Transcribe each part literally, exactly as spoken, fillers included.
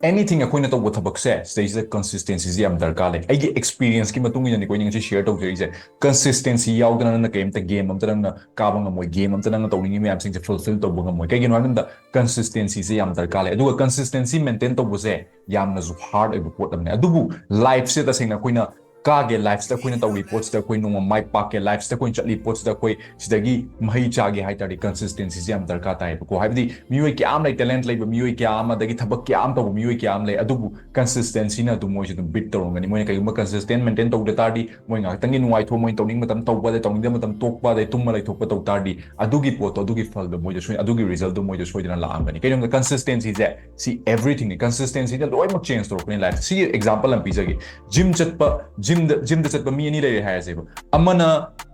Anything ꯑꯩꯈꯣꯏꯅ ꯇꯧꯕ ꯊꯕꯛꯁꯦ, ꯁꯤꯗꯩꯁꯤꯗ consistencyꯁꯦ ꯌꯥꯝ ꯗꯔꯀꯥꯔ ꯂꯩ꯫ ꯑꯩꯒꯤ experienceꯀꯤ ꯃꯇꯨꯡ ꯏꯟꯅꯅꯤꯀꯣ ꯑꯩꯅ ꯉꯁꯤ share ꯇꯧꯖꯔꯤꯁꯦ꯫ Consistency ꯌꯥꯎꯗꯅ ꯅꯪꯅ ꯀꯔꯤꯝꯇ game ꯑꯝꯇ ꯅꯪꯅ ꯀꯥꯕ ꯉꯝꯃꯣꯏ, game ꯑꯝꯇ ꯅꯪꯅ ꯇꯧꯅꯤꯡꯉꯤ ꯃꯌꯥꯝꯁꯤꯡꯁꯦ fulfill ꯇꯧꯕ ꯉꯝꯃꯣꯏ꯫ ꯀꯩꯒꯤꯅꯣ ꯍꯥꯏꯕ ꯃꯇꯝꯗ consistencyꯁꯦ ꯌꯥꯝ ꯗꯔꯀꯥꯔ ꯂꯩ꯫ ꯑꯗꯨꯒ consistency maintain ꯇꯧꯕꯁꯦ ꯌꯥꯝꯅꯁꯨ hard ꯑꯣꯏꯕ ꯄꯣꯠ ꯑꯃꯅꯤ꯫ ꯑꯗꯨꯕꯨ lifeꯁꯦ ꯇꯁꯦꯡꯅ ꯑꯩꯈꯣꯏꯅ ꯀꯥꯒꯦ, lifeꯁꯤꯗ ꯑꯩꯈꯣꯏꯅ ꯇꯧꯔꯤ ꯄꯣꯠꯁꯤꯗ ꯑꯩꯈꯣꯏ ꯅꯣꯡꯃ ꯃꯥꯏ ꯄꯥꯛꯀꯦ, lifeꯁꯤꯗ ꯑꯩꯈꯣꯏꯅ ꯆꯠꯂꯤ ꯄꯣꯠꯁꯤꯗ ꯑꯩꯈꯣꯏ ꯁꯤꯗꯒꯤ ꯃꯍꯩ ꯆꯥꯒꯦ ꯍꯥꯏ ꯇꯥꯔꯗꯤ consistencyꯁꯦ ꯌꯥꯝ ꯗꯔꯀꯥꯔ ꯇꯥꯏꯌꯦꯕꯀꯣ꯫ ꯍꯥꯏꯕꯗꯤ ꯃꯤꯑꯣꯏ ꯀꯌꯥ ꯑꯃ ꯂꯩ, talent ꯂꯩꯕ ꯃꯤꯑꯣꯏ ꯀꯌꯥ ꯑꯃ, ꯑꯗꯒꯤ ꯊꯕꯛ ꯀꯌꯥ ꯑꯃ ꯇꯧꯕ ꯃꯤꯑꯣꯏ ꯀꯌꯥ ꯑꯃ ꯂꯩ, ꯑꯗꯨꯕꯨ consistencyꯅ ꯑꯗꯨꯝ ꯃꯣꯏꯁꯦ ꯑꯗꯨꯝ beat ꯇꯧꯔꯝꯒꯅꯤ꯫ ꯃꯣꯏꯅ ꯀꯩꯒꯨꯝꯕ consistent maintain ꯇꯧꯗ ꯇꯥꯔꯗꯤ ꯃꯣꯏ ꯉꯥꯏꯍꯥꯛꯇꯪꯒꯤ ꯅꯨꯡꯉꯥꯏꯊꯣꯛ, ꯃꯣꯏꯅ ꯇꯧꯅꯤꯡꯕ ꯃꯇꯝ ꯇꯧꯕ, ꯑꯗꯩ ꯇꯧꯅꯤꯡꯗꯕ ꯃꯇꯝ ꯇꯣꯛꯄ, ꯑꯗꯩ ꯇꯨꯝꯃ ꯂꯩꯊꯣꯛꯄ ꯇꯧ ꯇꯥꯔꯗꯤ ꯑꯗꯨꯒꯤ ꯄꯣꯠꯇꯣ, ꯑꯗꯨꯒꯤ ꯐꯜꯗꯣ ꯃꯣꯏꯗ ꯁꯣꯏ-, ꯑꯗꯨꯒꯤ resultꯗꯣ ꯃꯣꯏꯗ ꯁꯣꯏꯗꯅ ꯂꯥꯛꯑꯝꯒꯅꯤ꯫ ꯀꯩꯒꯤꯅꯣ ꯍꯥꯏꯕꯗ consistencyꯁꯦ ꯁꯤ everythingꯅꯤ꯫ Consistencyꯅ ꯂꯣꯏꯅꯃꯛ change ꯇꯧꯔꯛꯄꯅꯤ lifeꯁꯦ꯫ ꯁꯤꯒꯤ example ꯑꯃ ꯄꯤꯖꯒꯦ꯫ Gym ꯆꯠꯄ, gymꯗ, gymꯗ ꯆꯠꯄ ꯃꯤ ꯑꯅꯤ ꯂꯩꯔꯦ ꯍꯥꯏꯔꯁꯦꯕ꯫ ꯑꯃꯅ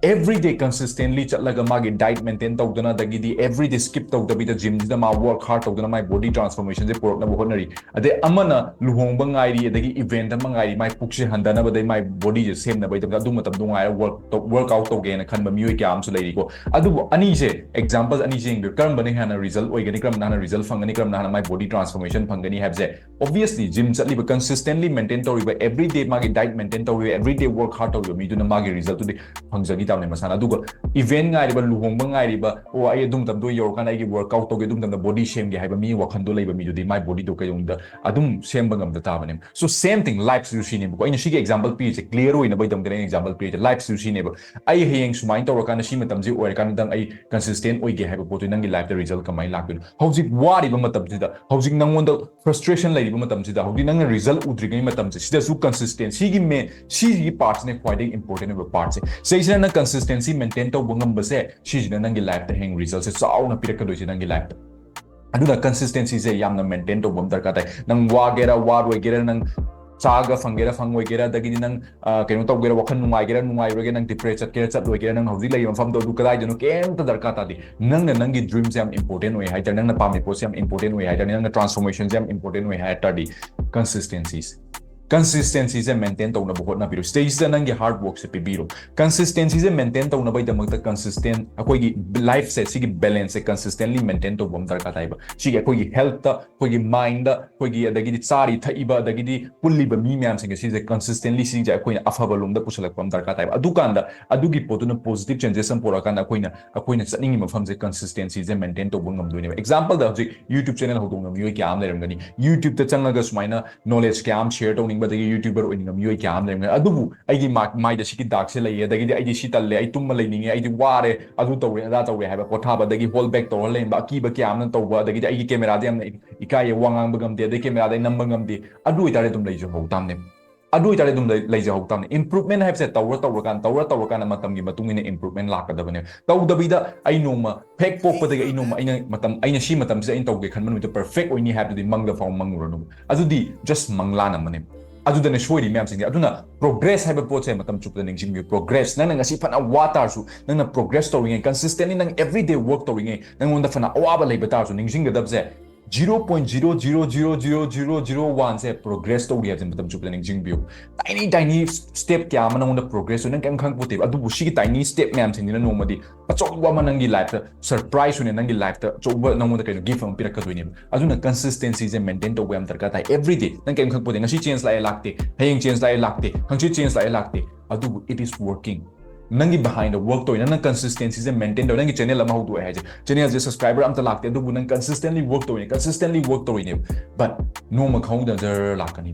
everyday consistently ꯆꯠꯂꯒ ꯃꯥꯒꯤ diet maintain ꯇꯧꯗꯅ, ꯑꯗꯒꯤꯗꯤ everyday skip ꯇꯧꯗꯕꯤꯗ gymꯁꯤꯗ ꯃꯥ work hard ꯇꯧꯗꯅ ꯃꯥꯒꯤ body transformationꯁꯦ ꯄꯨꯔꯛꯅꯕ ꯍꯣꯠꯅꯔꯤ꯫ ꯑꯗꯩ ꯑꯃꯅ ꯂꯨꯍꯣꯡꯕ ꯉꯥꯏꯔꯤ, ꯑꯗꯒꯤ event ꯑꯃ ꯉꯥꯏꯔꯤ, ꯃꯥꯏ ꯄꯨꯛꯁꯦ ꯍꯟꯊꯅꯕꯗꯩ, ꯃꯥꯏ bodyꯁꯦ ꯁꯦꯝꯅꯕꯒꯤꯗꯃꯛꯇ ꯑꯗꯨ ꯃꯇꯝꯗꯣ ꯉꯥꯏꯔ work ꯇꯧ-, workout ꯇꯧꯒꯦꯅ ꯈꯟꯕ ꯃꯤꯑꯣꯏ ꯀꯌꯥ ꯑꯃꯁꯨ ꯂꯩꯔꯤꯀꯣ꯫ ꯑꯗꯨꯕꯨ ꯑꯅꯤꯁꯦ, example ꯑꯅꯤꯁꯦ ꯌꯦꯡꯕꯤꯌꯨ꯫ ꯀꯔꯝꯕꯅ ꯍꯦꯟꯅ result ꯑꯣꯏꯒꯅꯤ, ꯀꯔꯝꯕꯅ ꯍꯦꯟꯅ result ꯐꯪꯒꯅꯤ, ꯀꯔꯝꯕꯅ ꯍꯦꯟꯅ ꯃꯥꯏ body transformation ꯐꯪꯒꯅꯤ ꯍꯥꯏꯕꯁꯦ, obviously gym ꯆꯠꯂꯤꯕ, consistently maintain ꯇꯧꯔꯤꯕ, everyday ꯃꯥꯒꯤ diet maintain ꯇꯧꯔꯤꯕ, everyday work hard ꯇꯧꯔꯤꯕ ꯃꯤꯗꯨꯅ ꯃꯥꯒꯤ resultꯇꯨꯗꯤ ꯐꯪꯖꯈꯤ ꯇꯥꯕꯅꯦ ꯃꯁꯥꯅ꯫ ꯑꯗꯨꯒ event ꯉꯥꯏꯔꯤꯕ, ꯂꯨꯍꯣꯡꯕ ꯉꯥꯏꯔꯤꯕ, "ꯑꯣ, ꯑꯩ ꯑꯗꯨ ꯃꯇꯝꯗꯣ ꯌꯧꯔꯀꯥꯟꯗ ꯑꯩꯒꯤ workout ꯇꯧꯒꯦ, ꯑꯗꯨ ꯃꯇꯝꯗ body ꯁꯦꯝꯒꯦ" ꯍꯥꯏꯕ ꯃꯤ ꯋꯥꯈꯜꯗꯣ ꯂꯩꯕ ꯃꯤꯗꯨꯗꯤ ꯃꯥꯏ bodyꯗꯣ ꯀꯩꯗꯧꯅꯨꯡꯗ ꯑꯗꯨꯝ ꯁꯦꯝꯕ ꯉꯝꯗ ꯇꯥꯕꯅꯦ꯫ So same thing, lifeꯁꯤꯁꯨ ꯁꯤꯅꯦꯕꯀꯣ꯫ ꯑꯩꯅ ꯁꯤꯒꯤ example ꯄꯤꯔꯤꯁꯦ clear ꯑꯣꯏꯅꯕꯒꯤꯗꯃꯛꯇꯅꯦ ꯑꯩꯅ example ꯄꯤꯔꯤꯁꯦ꯫ Lifeꯁꯤꯁꯨ ꯁꯤꯅꯦꯕ꯫ ꯑꯩ ꯍꯌꯦꯡ ꯁꯨꯃꯥꯏꯅ ꯇꯧꯔꯀꯥꯟꯗ ꯁꯤ ꯃꯇꯝꯁꯤ ꯑꯣꯏꯔꯀꯥꯟꯗ ꯑꯩ consistent ꯑꯣꯏꯒꯦ ꯍꯥꯏꯕ ꯄꯣꯠꯇꯨ ꯅꯪꯒꯤ lifeꯇ result ꯀꯃꯥꯏꯅ ꯂꯥꯛꯇꯣꯏꯅꯣ? ꯍꯧꯖꯤꯛ ꯋꯥꯔꯤꯕ ꯃꯇꯝꯁꯤꯗ, ꯍꯧꯖꯤꯛ ꯅꯪꯉꯣꯟꯗ frustration ꯂꯩꯔꯤꯕ ꯃꯇꯝꯁꯤꯗ, ꯍꯧꯖꯤꯛ ꯅꯪꯅ result ꯎꯗ꯭ꯔꯤꯉꯩ ꯃꯇꯝꯁꯦ, ꯁꯤꯗꯁꯨ consistent, ꯁꯤꯒꯤ main, ꯁꯤꯒꯤ partꯁꯤꯅꯦ ꯈ꯭ꯋꯥꯏꯗꯒꯤ important ꯑꯣꯏꯕ partꯁꯦ꯫ ꯁꯤꯁꯤꯅ ꯅꯪ consistency maintain ꯇꯧꯕ ꯉꯝꯕꯁꯦ, ꯁꯤꯁꯤꯅ ꯅꯪꯒꯤ lifeꯇ ꯍꯌꯦꯡ resultꯁꯦ ꯆꯥꯎꯅ ꯄꯤꯔꯛꯀꯗꯣꯏꯁꯦ ꯅꯪꯒꯤ lifeꯇ꯫ ꯑꯗꯨꯅ consistencyꯁꯦ ꯌꯥꯝꯅ maintain ꯇꯧꯕ ꯑꯃ ꯗꯔꯀꯥꯔ ꯇꯥꯏ꯫ ꯅꯪ ꯋꯥꯒꯦꯔꯥ ꯋꯥꯔꯣꯏꯒꯦꯔꯥ, ꯅꯪ ꯆꯥꯒ ꯐꯪꯒꯦꯔꯥ ꯐꯪꯉꯣꯏꯒꯦꯔꯥ, ꯑꯗꯒꯤꯗꯤ ꯅꯪ, ꯑ, ꯀꯩꯅꯣ ꯇꯧꯒꯦꯔꯥ, ꯋꯥꯈꯜ ꯅꯨꯡꯉꯥꯏꯒꯦꯔꯥ ꯅꯨꯡꯉꯥꯏꯔꯣꯏꯒꯦꯔꯥ, ꯅꯪ depress ꯆꯠꯀꯦꯔꯥ ꯆꯠꯂꯣꯏꯒꯦꯔꯥ, ꯅꯪ ꯍꯧꯖꯤꯛ ꯂꯩꯔꯤꯕ ꯃꯐꯝꯗꯣ ꯑꯗꯨ ꯀꯗꯥꯏꯗꯅꯣ ꯀꯩꯝꯇ ꯗꯔꯀꯥꯔ ꯇꯥꯗꯦ꯫ ꯅꯪꯅ ꯅꯪꯒꯤ dreamꯁꯦ ꯌꯥꯝ important ꯑꯣꯏ ꯍꯥꯏ ꯇꯥꯔꯗꯤ, ꯅꯪꯅ ꯄꯥꯝꯃꯤ ꯄꯣꯠꯁꯦ ꯌꯥꯝ important ꯑꯣꯏ ꯍꯥꯏ ꯇꯥꯔꯗꯤ, ꯅꯪꯅ transformationꯁꯦ ꯌꯥꯝ important ꯑꯣꯏ ꯍꯥꯏ ꯇꯥꯔꯗꯤ, consistencyꯁꯦ Consistencyꯁꯦ maintain ꯇꯧꯅꯕ ꯍꯣꯠꯅꯕꯤꯔꯣ, ꯁꯤꯗꯩꯁꯤꯗ ꯅꯪꯒꯤ hard workꯁꯦ ꯄꯤꯕꯤꯔꯣ꯫ Consistencyꯁꯦ maintain ꯇꯧꯅꯕꯒꯤꯗꯃꯛꯇ consistent, ꯑꯩꯈꯣꯏꯒꯤ lifeꯁꯦ, ꯁꯤꯒꯤ balanceꯁꯦ consistently maintain ꯇꯧꯕ ꯑꯃ ꯗꯔꯀꯥꯔ ꯇꯥꯏꯕ꯫ ꯁꯤꯒꯤ ꯑꯩꯈꯣꯏꯒꯤ healthꯇ, ꯑꯩꯈꯣꯏꯒꯤ mindꯗ, ꯑꯩꯈꯣꯏꯒꯤ ꯑꯗꯒꯤꯗꯤ ꯆꯥꯔꯤ ꯊꯛꯏꯕ, ꯑꯗꯒꯤꯗꯤ ꯄꯨꯜꯂꯤꯕ ꯃꯤ ꯃꯌꯥꯝꯁꯤꯡꯁꯦ, ꯁꯤꯁꯦ consistently ꯁꯤꯁꯦ ꯑꯩꯈꯣꯏꯅ ꯑꯐꯕ ꯂꯣꯝꯗ ꯄꯨꯁꯜꯂꯛꯄ ꯑꯃ ꯗꯔꯀꯥꯔ ꯇꯥꯏꯕ꯫ ꯑꯗꯨꯀꯥꯟꯗ ꯑꯗꯨꯒꯤ ꯄꯣꯠꯇꯨꯅ positive changes ꯑꯃ ꯄꯨꯔꯛꯑꯀꯥꯟꯗ ꯑꯩꯈꯣꯏꯅ, ꯑꯩꯈꯣꯏꯅ ꯆꯠꯅꯤꯡꯉꯤꯕ ꯃꯐꯝꯁꯦ consistencyꯁꯦ maintain ꯇꯧꯕ ꯉꯝꯗꯣꯏꯅꯦꯕ꯫ Exampleꯗ ꯍꯧꯖꯤꯛ YouTube channel ꯍꯧꯗꯣꯛꯅꯕ ꯃꯤꯑꯣꯏ ꯀꯌꯥ ꯑꯃ ꯂꯩꯔꯝꯒꯅꯤ꯫ YouTubeꯇ ꯆꯪꯉꯒ ꯁꯨꯃꯥꯏꯅ knowledge ꯀꯌꯥ ꯑꯃ share ꯇꯧꯅꯤꯡꯕ, ꯑꯗꯒꯤ YouTuber ꯑꯣꯏꯅꯤꯡꯕ ꯃꯤꯑꯣꯏ ꯀꯌꯥ ꯑꯃ ꯂꯩꯔꯝꯒꯅꯤ꯫ ꯑꯗꯨꯕꯨ ꯑꯩꯒꯤ ꯃꯥ-, ꯃꯥꯏꯗ ꯁꯤꯒꯤ ꯗꯥꯛꯁꯦ ꯂꯩꯌꯦ, ꯑꯗꯒꯤꯗꯤ ꯑꯩꯗꯤ ꯁꯤ ꯇꯜꯂꯦ, ꯑꯩ ꯇꯨꯝꯕ ꯂꯩꯅꯤꯡꯉꯦ, ꯑꯩꯗꯤ ꯋꯥꯔꯦ, ꯑꯗꯨ ꯇꯧꯔꯦ, ꯑꯗꯥ ꯇꯧꯔꯦ ꯍꯥꯏꯕ ꯄꯣꯊꯥꯕ, ꯑꯗꯒꯤ hold back ꯇꯧꯔ ꯂꯩꯔꯝꯕ, ꯑꯀꯤꯕ ꯀꯌꯥ ꯑꯃꯅ ꯇꯧꯕ, ꯑꯗꯒꯤꯗꯤ ꯑꯩꯒꯤ cameraꯗ ꯌꯥꯝꯅ ꯏꯀꯥꯏꯌꯦ, ꯋꯥ ꯉꯥꯡꯕ ꯉꯝꯗꯦ, ꯑꯗꯩ cameraꯗ ꯑꯩ ꯅꯝꯕ ꯉꯝꯗꯦ, ꯑꯗꯨ ꯑꯣꯏꯇꯥꯔꯗꯤ ꯑꯗꯨꯝ ꯂꯩꯖꯍꯧ ꯇꯥꯕꯅꯦ꯫ ꯑꯗꯨ ꯑꯣꯏꯇꯥꯔꯗꯤ ꯑꯗꯨꯝ ꯂꯩ-, ꯂꯩꯖꯍꯧ ꯇꯥꯕꯅꯦ꯫ Improvement ꯍꯥꯏꯕꯁꯦ ꯇꯧꯔ ꯇꯧꯔꯀꯥꯟꯗ, ꯇꯧꯔ ꯇꯧꯔꯀꯥꯟꯗ ꯃꯇꯝꯒꯤ ꯃꯇꯨꯡ ꯏꯟꯅ improvement ꯂꯥꯛꯀꯗꯕꯅꯦ꯫ ꯇꯧꯗꯕꯤꯗ ꯑꯩ ꯅꯣꯡꯃ ꯍꯦꯛ ꯄꯣꯛꯄꯗꯒꯤ ꯑꯩ ꯅꯣꯡꯃ ꯑꯩꯅ ꯃꯇꯝ, ꯑꯩꯅ ꯁꯤ ꯃꯇꯝꯁꯤꯗ ꯑꯩꯅ ꯇꯧꯒꯦ ꯈꯟꯕ ꯅꯨꯃꯤꯠꯇ perfect ꯑꯣꯏꯅꯤ ꯍꯥꯏꯕꯗꯨꯗꯤ ꯃꯪꯗ ꯐꯥꯎ ꯃꯪꯉꯨꯔꯅꯨ꯫ ꯑꯗꯨꯗꯤ just ꯃꯪꯂꯥꯟ ꯑꯃꯅꯦ꯫ ꯑꯗꯨꯗꯅꯦ ꯁꯣꯏꯔꯤ ꯃꯌꯥꯝꯁꯤꯡꯁꯦ꯫ ꯑꯗꯨꯅ progress ꯍꯥꯏꯕ ꯄꯣꯠꯁꯦ ꯃꯇꯝ ꯆꯨꯞꯄꯗ ꯅꯤꯡꯁꯤꯡꯕꯤꯌꯨ꯫ Progress, ꯅꯪꯅ ꯉꯁꯤ ꯐꯅ ꯋꯥ ꯇꯥꯔꯁꯨ, ꯅꯪꯅ progress ꯇꯧꯔꯤꯉꯩ, consistently ꯅꯪ everyday work ꯇꯧꯔꯤꯉꯩ, ꯅꯪꯉꯣꯟꯗ ꯐꯅ ꯑꯋꯥꯕ ꯂꯩꯕ ꯇꯥꯔꯁꯨ, ꯅꯤꯡꯁꯤꯡꯒꯗꯕꯁꯦ zero point zero zero zero zero zero zero oneꯁꯦ progress ꯇꯧꯔꯤ ꯍꯥꯏꯕꯁꯦ ꯃꯇꯝ ꯆꯨꯞꯄꯗ ꯅꯤꯡꯁꯤꯡꯕꯤꯌꯨ꯫ Tiny tiny step ꯀꯌꯥ ꯑꯃ ꯅꯪꯉꯣꯟꯗ progress ꯑꯣꯏ, ꯅꯪ ꯀꯩꯝ ꯈꯪꯄꯣꯠꯇꯦꯕ꯫ ꯑꯗꯨꯕꯨ ꯁꯤꯒꯤ tiny step ꯃꯌꯥꯝꯁꯤꯡꯁꯤꯅ ꯅꯣꯡꯃꯗꯤ ꯑꯆꯧꯕ ꯑꯃ ꯅꯪꯒꯤ lifeꯇ surprise ꯑꯣꯏꯅ ꯅꯪꯒꯤ lifeꯇ ꯑꯆꯧꯕ ꯅꯪꯉꯣꯟꯗ ꯀꯩꯅꯣ gift ꯑꯃ ꯄꯤꯔꯛꯀꯗꯣꯏꯅꯦꯕ꯫ ꯑꯗꯨꯅ consistencyꯁꯦ maintain ꯇꯧꯕ ꯌꯥꯝ ꯗꯔꯀꯥꯔ ꯇꯥꯏ꯫ Everyday ꯅꯪ ꯀꯩꯝ ꯈꯪꯄꯣꯠꯇꯦ꯫ ꯉꯁꯤ change ꯂꯥꯛꯑꯦ ꯂꯥꯛꯇꯦ, ꯍꯌꯦꯡ change ꯂꯥꯛꯑꯦ ꯂꯥꯛꯇꯦ, ꯍꯪꯆꯤꯠ change ꯂꯥꯛꯑꯦ ꯂꯥꯛꯇꯦ, ꯑꯗꯨꯕꯨ it is working꯫ ꯅꯪꯒꯤ behind the work ꯇꯧꯔꯤ, ꯅꯪꯅ consistencyꯁꯦ maintain ꯇꯧꯔꯤ꯫ ꯅꯪꯒꯤ channel ꯑꯃ ꯍꯧꯗꯣꯛꯑꯦ ꯍꯥꯏꯁꯦ, channelꯁꯦ subscriber ꯑꯝꯇ ꯂꯥꯛꯇꯦ, ꯑꯗꯨꯕꯨ ꯅꯪ consistently work ꯇꯧꯔꯤꯅꯦ, consistently work ꯇꯧꯔꯤꯅꯦꯕ꯫ But ꯅꯣꯡꯃ ꯈꯪꯍꯧꯗꯅ ꯖꯔ ꯂꯥꯛꯀꯅꯤ꯫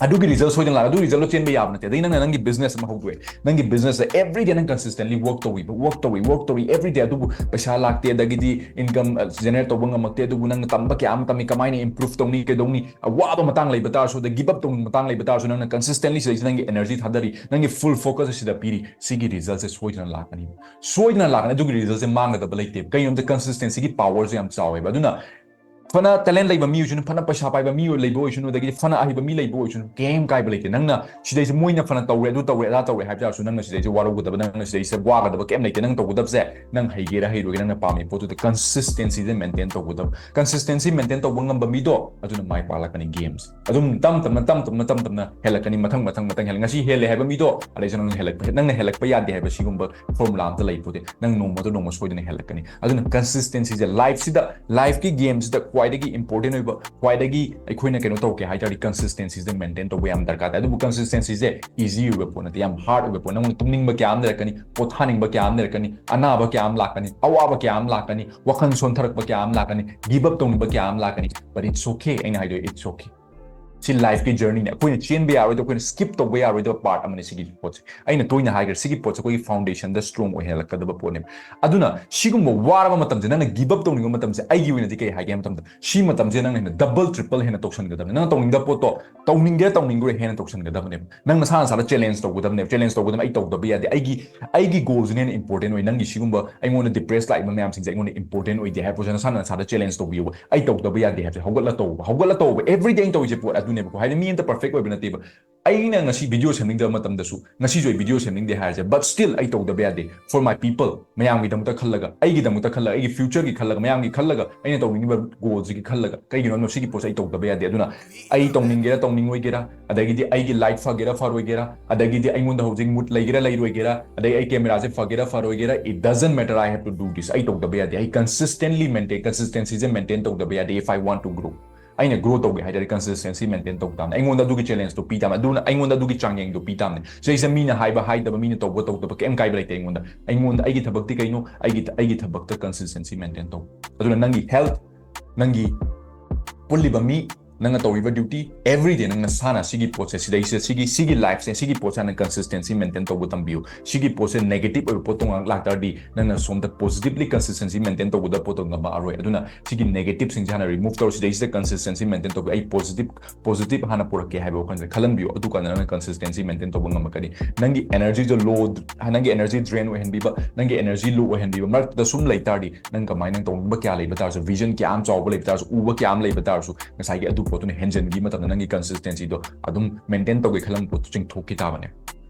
ꯑꯗꯨꯒꯤ result ꯁꯣꯏꯗꯅ ꯂꯥꯛ-, ꯑꯗꯨꯒꯤ resultꯇꯣ ꯆꯦꯟꯕ ꯌꯥꯕ ꯅꯠꯇꯦ꯫ ꯑꯗꯩ ꯅꯪꯅ ꯅꯪꯒꯤ business ꯑꯃ ꯍꯧꯗꯣꯛꯑꯦ, ꯅꯪꯒꯤ businessꯇ everyday ꯅꯪ consistently work ꯇꯧꯔꯤꯕ, work ꯇꯧꯔꯤ, work ꯇꯧꯔꯤ everyday, ꯑꯗꯨꯕꯨ ꯄꯩꯁꯥ ꯂꯥꯛꯇꯦ, ꯑꯗꯒꯤꯗꯤ income, ꯑ, generate ꯇꯧꯕ ꯉꯝꯃꯛꯇꯦ, ꯑꯗꯨꯕꯨ ꯅꯪꯅ ꯇꯝꯕ ꯀꯌꯥ ꯑꯃ ꯇꯝꯃꯤ, ꯀꯃꯥꯏꯅ improve ꯇꯧꯅꯤ, ꯀꯩꯗꯧꯅꯤ, ꯑꯋꯥꯕ ꯃꯇꯥꯡ ꯂꯩꯕ ꯇꯥꯔꯁꯨ, ꯑꯗꯩ give up ꯇꯧꯅꯤꯡꯕ ꯃꯇꯥꯡ ꯂꯩꯕ ꯇꯥꯔꯁꯨ, ꯅꯪꯅ consistently ꯁꯤꯗꯩꯁꯤꯗ ꯅꯪꯒꯤ energy ꯊꯥꯗꯔꯤ, ꯅꯪꯒꯤ full focus ꯁꯤꯗ ꯄꯤꯔꯤ, ꯁꯤꯒꯤ resultꯁꯦ ꯁꯣꯏꯗꯅ ꯂꯥꯛꯀꯅꯤ꯫ ꯁꯣꯏꯗꯅ ꯂꯥꯛꯀꯅꯤ꯫ ꯑꯗꯨꯒꯤ resultꯁꯦ ꯃꯥꯡꯒꯗꯕ ꯂꯩꯇꯦ꯫ ꯀꯩꯒꯤꯅꯣꯗ consistencyꯒꯤ powerꯁꯦ ꯌꯥꯝ ꯆꯥꯎꯋꯦꯕ꯫ ꯑꯗꯨꯅ ꯐꯅ talent ꯂꯩꯕ ꯃꯤ ꯑꯣꯏꯁꯅꯨ, ꯐꯅ ꯄꯩꯁꯥ ꯄꯥꯏꯕ ꯃꯤ ꯂꯩꯕ ꯑꯣꯏꯁꯅꯨ, ꯑꯗꯒꯤꯗꯤ ꯐꯅ ꯑꯍꯩꯕ ꯃꯤ ꯂꯩꯕ ꯑꯣꯏꯁꯅꯨ, ꯀꯩꯝ ꯀꯥꯏꯕ ꯂꯩꯇꯦ꯫ ꯅꯪꯅ ꯁꯤꯗꯩꯁꯦ ꯃꯣꯏꯅ ꯐꯅ ꯇꯧꯔꯦ, ꯑꯗꯨ ꯇꯧꯔꯦ, ꯑꯗꯥ ꯇꯧꯔꯦ ꯍꯥꯏꯕ ꯇꯥꯔꯁꯨ, ꯅꯪꯅ ꯁꯤꯗꯩꯁꯦ ꯋꯥꯔꯧꯒꯗꯕ, ꯅꯪꯅ ꯁꯤꯗꯩꯁꯦ ꯋꯥꯒꯗꯕ ꯀꯩꯝ ꯂꯩꯇꯦ꯫ ꯅꯪ ꯇꯧꯒꯗꯕꯁꯦ, ꯅꯪ ꯍꯩꯒꯦꯔꯥ ꯍꯩꯔꯣꯏꯒꯦꯔꯥ, ꯅꯪꯅ ꯄꯥꯝꯃꯤ ꯄꯣꯠꯇꯨꯗ consistencyꯁꯦ maintain ꯇꯧꯒꯗꯕ꯫ Consistency maintain ꯇꯧꯕ ꯉꯝꯕ ꯃꯤꯗꯣ ꯑꯗꯨꯅ ꯃꯥꯏ ꯄꯥꯛꯂꯛꯀꯅꯤ꯫ Games ꯑꯗꯨꯝ ꯇꯝ ꯇꯝꯅ, ꯇꯝ ꯇꯝꯅ, ꯇꯝ ꯇꯝꯅ ꯍꯦꯜꯂꯛꯀꯅꯤ, ꯃꯊꯪ, ꯃꯊꯪ, ꯃꯊꯪ ꯍꯦꯜꯂꯛ-, ꯉꯁꯤ ꯍꯦꯜꯂꯦ ꯍꯥꯏꯕ ꯃꯤꯗꯣ ꯑꯗꯩꯁꯨ ꯅꯪꯅ ꯍꯦꯜꯂꯛꯄ, ꯅꯪꯅ ꯍꯦꯜꯂꯛꯄ ꯌꯥꯗꯦ ꯍꯥꯏꯕ ꯁꯤꯒꯨꯝꯕ formula ꯑꯝꯇ ꯂꯩꯄꯣꯠꯇꯦ꯫ ꯅꯪ ꯅꯣꯡꯃꯗ ꯅꯣꯡꯃ ꯁꯣꯏꯗꯅ ꯍꯦꯜꯂꯛꯀꯅꯤ꯫ ꯑꯗꯨꯅ consistencyꯁꯦ lifeꯁꯤꯗ, lifeꯀꯤ gameꯁꯤꯗ ꯈ꯭ꯋꯥꯏꯗꯒꯤ important ꯑꯣꯏꯕ, ꯈ꯭ꯋꯥꯏꯗꯒꯤ ꯑꯩꯈꯣꯏꯅ ꯀꯩꯅꯣ ꯇꯧꯒꯦ ꯍꯥꯏ ꯇꯥꯔꯗꯤ consistencyꯁꯦ maintain ꯇꯧꯕ ꯌꯥꯝ ꯗꯔꯀꯥꯔ ꯇꯥꯏ꯫ ꯑꯗꯨꯕꯨ consistencyꯁꯦ easy ꯑꯣꯏꯕ ꯄꯣꯠ ꯅꯠꯇꯦ, ꯌꯥꯝ hard ꯑꯣꯏꯕ ꯄꯣꯠ꯫ ꯅꯪꯉꯣꯟꯗ ꯇꯨꯝꯅꯤꯡꯕ ꯀꯌꯥ ꯑꯃ ꯂꯩꯔꯛꯀꯅꯤ, ꯄꯣꯊꯥꯅꯤꯡꯕ ꯀꯌꯥ ꯑꯃ ꯂꯩꯔꯛꯀꯅꯤ, ꯑꯅꯥꯕ ꯀꯌꯥ ꯑꯃ ꯂꯥꯛꯀꯅꯤ, ꯑꯋꯥꯕ ꯀꯌꯥ ꯑꯃ ꯂꯥꯛꯀꯅꯤ, ꯋꯥꯈꯜ ꯁꯣꯟꯊꯔꯛꯄ ꯀꯌꯥ ꯑꯃ ꯂꯥꯛꯀꯅꯤ, give up ꯇꯧꯅꯤꯡꯕ ꯀꯌꯥ ꯑꯃ ꯂꯥꯛꯀꯅꯤ, but it's okay꯫ ꯑꯩꯅ ꯍꯥꯏꯗꯣꯏ, it's okay꯫ ꯁꯤ lifeꯀꯤ journeyꯅꯦ꯫ ꯑꯩꯈꯣꯏꯅ ꯆꯦꯟꯕ ꯌꯥꯔꯣꯏꯗꯕ, ꯑꯩꯈꯣꯏꯅ skip ꯇꯧꯕ ꯌꯥꯔꯣꯏꯗꯕ part ꯑꯃꯅꯦ ꯁꯤꯒꯤ ꯄꯣꯠꯁꯦ꯫ ꯑꯩꯅ ꯇꯣꯏꯅ ꯍꯥꯏꯈ꯭ꯔꯦ, ꯁꯤꯒꯤ ꯄꯣꯠꯁꯦ ꯑꯩꯈꯣꯏꯒꯤ foundationꯗ strong ꯑꯣꯏꯍꯜꯂꯛꯀꯗꯕ ꯄꯣꯠꯅꯦꯕ꯫ ꯑꯗꯨꯅ ꯁꯤꯒꯨꯝꯕ ꯋꯥꯔꯕ ꯃꯇꯝꯁꯦ, ꯅꯪꯅ give up ꯇꯧꯅꯤꯡꯕ ꯃꯇꯝꯁꯦ, ꯑꯩꯒꯤ ꯑꯣꯏꯅꯗꯤ ꯀꯩ ꯍꯥꯏꯒꯦ ꯍꯥꯏꯕ ꯃꯇꯝꯗ, ꯁꯤ ꯃꯇꯝꯁꯦ ꯅꯪꯅ ꯍꯦꯟꯅ double triple ꯍꯦꯟꯅ ꯇꯧꯁꯟꯒꯗꯕꯅꯦ꯫ ꯅꯪꯅ ꯇꯧꯅꯤꯡꯗꯕ ꯄꯣꯠꯇꯣ ꯇꯧꯅꯤꯡꯒꯦꯔꯥ ꯇꯧꯅꯤꯡꯉꯣꯏ ꯍꯦꯟꯅ ꯇꯧꯁꯟꯒꯗꯕꯅꯦꯕ꯫ ꯅꯪ ꯅꯁꯥ ꯅꯁꯥꯗ challenge ꯇꯧꯒꯗꯕꯅꯦꯕ꯫ Challenge ꯇꯧꯒꯗꯕꯅꯦ, "ꯑꯩ ꯇꯧꯗꯕ ꯌꯥꯗꯦ, ꯑꯩꯒꯤ, ꯑꯩꯒꯤ goalꯁꯤꯅ ꯍꯦꯟꯅ important ꯑꯣꯏ, ꯅꯪꯒꯤ ꯁꯤꯒꯨꯝꯕ ꯑꯩꯉꯣꯟꯗ depress ꯂꯥꯛꯏꯕ ꯃꯌꯥꯝꯁꯤꯡꯁꯦ ꯑꯩꯉꯣꯟꯗ important ꯑꯣꯏꯗꯦ" ꯍꯥꯏꯕ ꯄꯣꯠꯁꯦ ꯅꯁꯥꯅ ꯅꯁꯥꯗ challenge ꯇꯧꯕꯤꯌꯣꯕ꯫ "ꯑꯩ ꯇꯧꯗꯕ ꯌꯥꯗꯦ" ꯍꯥꯏꯕꯁꯦ ꯍꯧꯒꯠꯂ ꯇꯧꯕ, ꯍꯧꯒꯠꯂ ꯇꯧꯕ꯫ Everyday ꯑꯩꯅ ꯇꯧꯔꯤꯁꯦ ꯄꯣꯠ ꯑꯗꯨꯅꯦꯕꯀꯣ꯫ ꯍꯥꯏꯗꯤ ꯃꯤ ꯑꯝꯇ perfect ꯑꯣꯏꯕ ꯅꯠꯇꯦꯕ꯫ ꯑꯩꯅ ꯉꯁꯤ video ꯁꯦꯝꯅꯤꯡꯗꯕ ꯃꯇꯝꯗꯁꯨ, ꯉꯁꯤꯁꯨ ꯑꯩ video ꯁꯦꯝꯅꯤꯡꯗꯦ ꯍꯥꯏꯔꯁꯦ, but still ꯑꯩ ꯇꯧꯗꯕ ꯌꯥꯗꯦ꯫ For my people, ꯃꯌꯥꯝꯒꯤꯗꯃꯛꯇ ꯈꯜꯂꯒ, ꯑꯩꯒꯤꯗꯃꯛꯇ ꯈꯜꯂꯒ, ꯑꯩꯒꯤ futureꯒꯤ ꯈꯜꯂꯒ, ꯃꯌꯥꯝꯒꯤ ꯈꯜꯂꯒ, ꯑꯩꯅ ꯇꯧꯅꯤꯡꯉꯤꯕ goalꯁꯤꯒꯤ ꯈꯜꯂꯒ꯫ ꯀꯩꯒꯤꯅꯣ ꯍꯥꯏꯕꯗ ꯁꯤꯒꯤ ꯄꯣꯠꯁꯦ ꯑꯩ ꯇꯧꯗꯕ ꯌꯥꯗꯦ꯫ ꯑꯗꯨꯅ ꯑꯩ ꯇꯧꯅꯤꯡꯒꯦꯔꯥ ꯇꯧꯅꯤꯡꯉꯣꯏꯒꯦꯔꯥ, ꯑꯗꯒꯤꯗꯤ ꯑꯩꯒꯤ light ꯐꯒꯦꯔꯥ ꯐꯔꯣꯏꯒꯦꯔꯥ, ꯑꯗꯒꯤꯗꯤ ꯑꯩꯉꯣꯟꯗ ꯍꯧꯖꯤꯛ mood ꯂꯩꯒꯦꯔꯥ ꯂꯩꯔꯣꯏꯒꯦꯔꯥ, ꯑꯗꯩ ꯑꯩ cameraꯁꯦ ꯐꯒꯦꯔꯥ ꯐꯔꯣꯏꯒꯦꯔꯥ, it doesn't matter, I have to do this꯫ ꯑꯩ ꯇꯧꯗꯕ ꯌꯥꯗꯦ꯫ ꯑꯩ consistently maintain, consistencyꯁꯦ maintain ꯇꯧꯗꯕ ꯌꯥꯗꯦ if I want to grow꯫ ꯑꯩꯅ grow ꯇꯧꯒꯦ ꯍꯥꯏ ꯇꯥꯔꯗꯤ consistency maintain ꯇꯧ ꯇꯥꯕꯅꯤ꯫ ꯑꯩꯉꯣꯟꯗ ꯑꯗꯨꯒꯤ challengeꯇꯣ ꯄꯤ ꯇꯥꯕꯅꯤ꯫ ꯑꯗꯨꯅ ꯑꯩꯉꯣꯟꯗ ꯑꯗꯨꯒꯤ ꯆꯥꯡꯌꯦꯡꯗꯣ ꯄꯤ ꯇꯥꯕꯅꯤ꯫ ꯁꯤꯗꯩꯁꯤꯗ ꯃꯤꯅ ꯍꯥꯏꯕ ꯍꯥꯏꯗꯕ, ꯃꯤꯅ ꯇꯧꯕ ꯇꯧꯗꯕ ꯀꯩꯝ ꯀꯥꯏꯕ ꯂꯩꯇꯦ ꯑꯩꯉꯣꯟꯗ꯫ ꯑꯩꯉꯣꯟꯗ ꯑꯩꯒꯤ ꯊꯕꯛꯇꯤ ꯀꯩꯅꯣ? ꯑꯩꯒꯤ, ꯑꯩꯒꯤ ꯊꯕꯛꯇ consistency maintain ꯇꯧ꯫ ꯑꯗꯨꯅ ꯅꯪꯒꯤ health, ꯅꯪꯒꯤ ꯄꯨꯜꯂꯤꯕ ꯃꯤ, ꯅꯪꯅ ꯇꯧꯔꯤꯕ duty, everyday ꯅꯪ ꯅꯁꯥꯅ ꯁꯤꯒꯤ ꯄꯣꯠꯁꯦ, ꯁꯤꯗꯩꯁꯤꯗ ꯁꯤꯒꯤ ꯁꯤꯒꯤ lifeꯁꯦ, ꯁꯤꯒꯤ ꯄꯣꯠꯁꯦ ꯍꯥꯟꯅ consistency maintain ꯇꯧꯕ ꯇꯝꯕꯤꯌꯨ꯫ ꯁꯤꯒꯤ ꯄꯣꯠꯁꯦ negative ꯑꯣꯏꯕ ꯄꯣꯠꯇꯣ ꯉꯥꯏꯍꯥꯛ ꯂꯥꯛꯇꯥꯔꯗꯤ ꯅꯪꯅ ꯁꯣꯝꯗ positively consistency maintain ꯇꯧꯒꯗꯕ ꯄꯣꯠꯇꯣ ꯉꯝꯃꯛꯑꯔꯣꯏ꯫ ꯑꯗꯨꯅ ꯁꯤꯒꯤ negativeꯁꯤꯡꯁꯦ ꯍꯥꯟꯅ remove ꯇꯧꯔꯣ꯫ ꯁꯤꯗꯩꯁꯤꯗ consistency maintain ꯇꯧꯕꯤꯌꯨ꯫ ꯑꯩ positive positive ꯍꯥꯟꯅ ꯄꯨꯔꯛꯀꯦ ꯍꯥꯏꯕ ꯋꯥꯈꯜꯁꯦ ꯈꯜꯍꯟꯕꯤꯌꯨ꯫ ꯑꯗꯨꯀꯥꯟꯗ ꯅꯪꯅ consistency maintain ꯇꯧꯕ ꯉꯝꯃꯛꯀꯅꯤ꯫ ꯅꯪꯒꯤ energyꯗꯣ low, ꯅꯪꯒꯤ energy drain ꯑꯣꯏꯍꯟꯕꯤꯕ, ꯅꯪꯒꯤ energy low ꯑꯣꯏꯍꯟꯕꯤꯕ ꯃꯔꯛꯇ ꯁꯨꯝ ꯂꯩ ꯇꯥꯔꯗꯤ, ꯅꯪ ꯀꯃꯥꯏꯅ, ꯅꯪ ꯇꯧꯅꯤꯡꯕ ꯀꯌꯥ ꯂꯩꯕ ꯇꯥꯔꯁꯨ, vision ꯀꯌꯥ ꯑꯃ ꯆꯥꯎꯕ ꯂꯩꯕ ꯇꯥꯔꯁꯨ, ꯎꯕ ꯀꯌꯥ ꯑꯃ ꯂꯩꯕ ꯇꯥꯔꯁꯨ, ꯉꯁꯥꯏꯒꯤ ꯑꯗꯨ ꯄꯣꯠꯇꯨꯅ ꯍꯦꯟꯖꯟꯈꯤ ꯃꯇꯝꯗ ꯅꯪꯒꯤ consistencyꯗꯣ ꯑꯗꯨꯝ maintain ꯇꯧꯒꯦ ꯈꯜꯂꯝꯕ ꯄꯣꯠꯇꯨ ꯆꯤꯡꯊꯣꯛꯈꯤ ꯇꯥꯕꯅꯦ꯫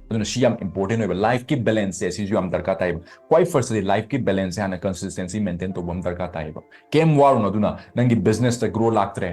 ꯑꯗꯨꯅ ꯁꯤ ꯌꯥꯝ important ꯑꯣꯏꯕ, lifeꯀꯤ balanceꯁꯦ ꯁꯤꯁꯨ ꯌꯥꯝ ꯗꯔꯀꯥꯔ ꯇꯥꯏꯕ꯫ ꯈ꯭ꯋꯥꯏ firstꯇꯗꯤ lifeꯀꯤ balanceꯁꯦ ꯍꯥꯟꯅ consistency maintain ꯇꯧꯕ ꯑꯃ ꯗꯔꯀꯥꯔ ꯇꯥꯏꯌꯦꯕ꯫ ꯀꯩꯝ ꯋꯥꯔꯨꯅꯨ꯫ ꯑꯗꯨꯅ ꯅꯪꯒꯤ businessꯇ grow ꯂꯥꯛꯇ꯭ꯔꯦ,